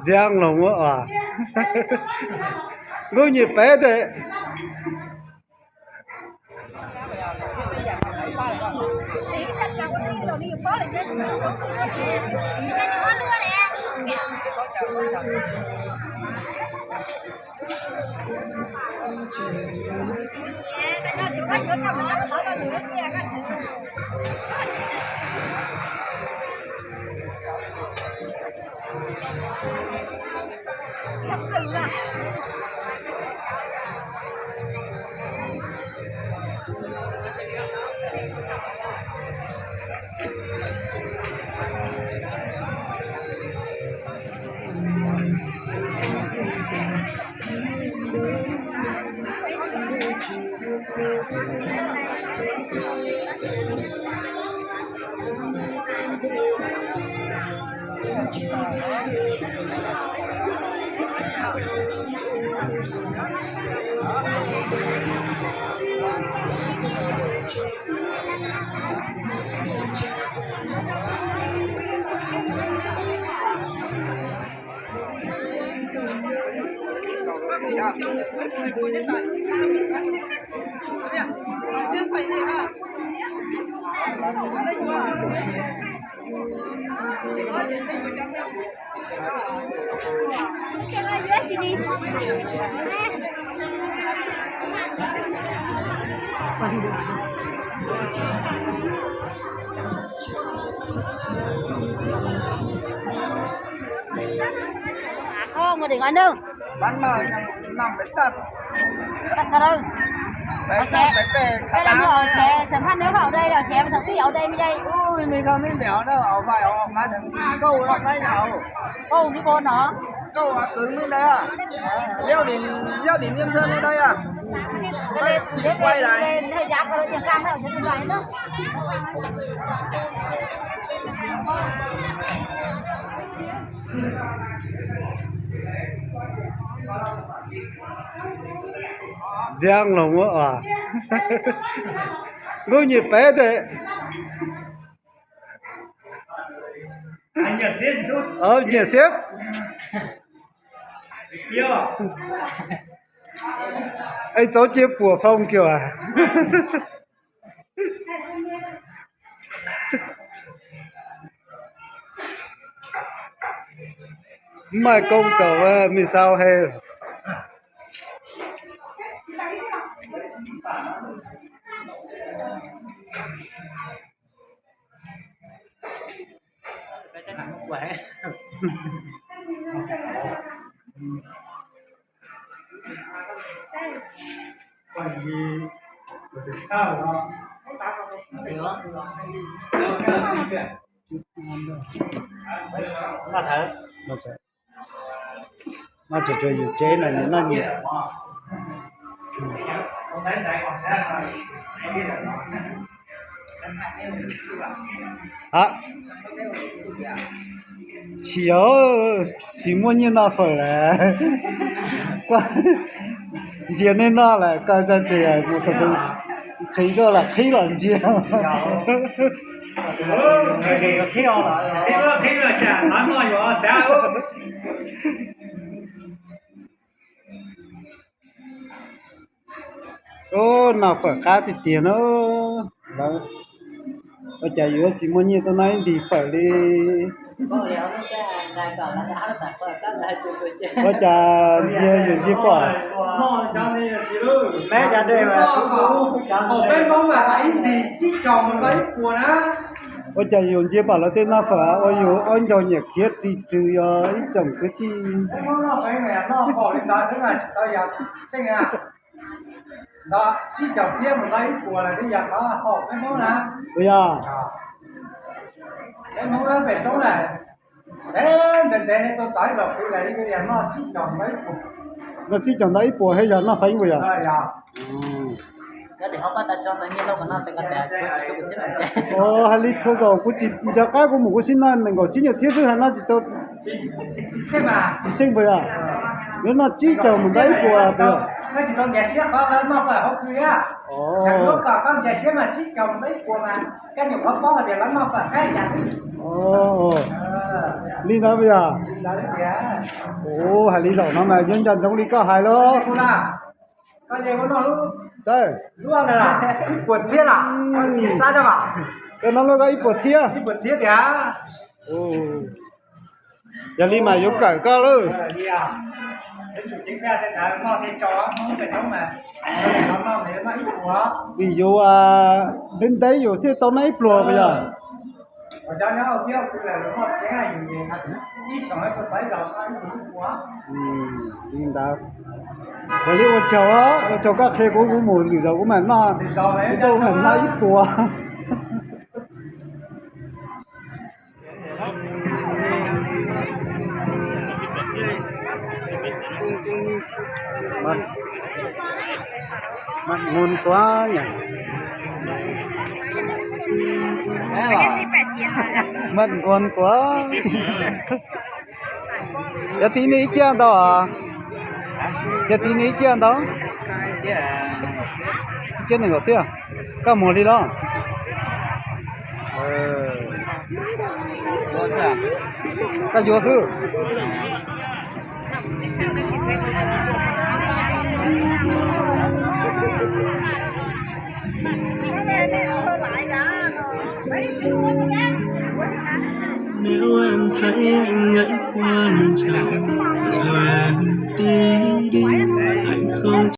Ziab Loos ua os. Nkauj Nyij Peb tes. Ua deg noj nug. Bán mờ năm bảy tật. Tật tật ư. Bảy tật bảy bè khá tám. Ui, mình không biết mèo đâu, ở ngoài ở má thằng câu nó nói nào. Câu đi cô nó. Câu ở cứng bên đây à. Liêu đỉnh, liêu đỉnh Niêm Thơm bên đây à. Quay lại. Ziab Loos ua os. Nkauj Nyij Peb tes. Nyiam xiab. Ej, txaus cia puas phone kiag. Maj koob txaus, mej xaub he. Noj tsuas tsuas yus tsev no nyias noj nyias. Tsis yog, tsis muaj nyiaj noj fawm lawm. Ntsia nej noj lawm koj tsis mus qhib rau lam qhib los ntsia. Ub, noj fawm qab tiag tiag na. Lawv, ua cas yuav tsis muaj nyiaj tuaj noj ib ntim fawm li. Ua cas ntsia yuav ntsia pom. Ua cas yuav ntsia pom lawv tej noj fawm ua yus ob ncaug nyiam khiav ris rws yog ib tsoom kwv tij. Ua yog, noj tsib caug ntau ib puas thiab yog noj feeb puas yog? Hais li txhua zaus kuv tsis nco qab, kuv mus kuv sib noj nees nkaum tsib nyuag thiab xwb, hais noj tsis tau. Tsis tsheej puas yog? Yuav noj tsib caug mus ntau ib puas puas yog? Li ntawd puas yog? Ua hais li zaum no mas yuav nco ntsoov li koj hais lauj. Saib, koj no lub koj ib puas txhiab. Yog li mas yuav kawm koj lawm. Vim yus ntev ntev yus thiaj tau noj ib pluag puas yog? Li ntawd. Yog li ua tsaug, ua tsaug koj qhia kuv, kuv mus lwm zaus kuv mam noj, kuv tuaj kuv mam noj ib puas. Mas nqus kuav, mas nqus kuav. Cov txiv nej ib ciaj ntau os? Cov txiv nej ib ciaj ntau? Ib ciaj nees nkaum txhiab. Koj muag li los? Koj yuav xwb. Nếu em thấy anh ấy quan trọng, rồi em đi đi.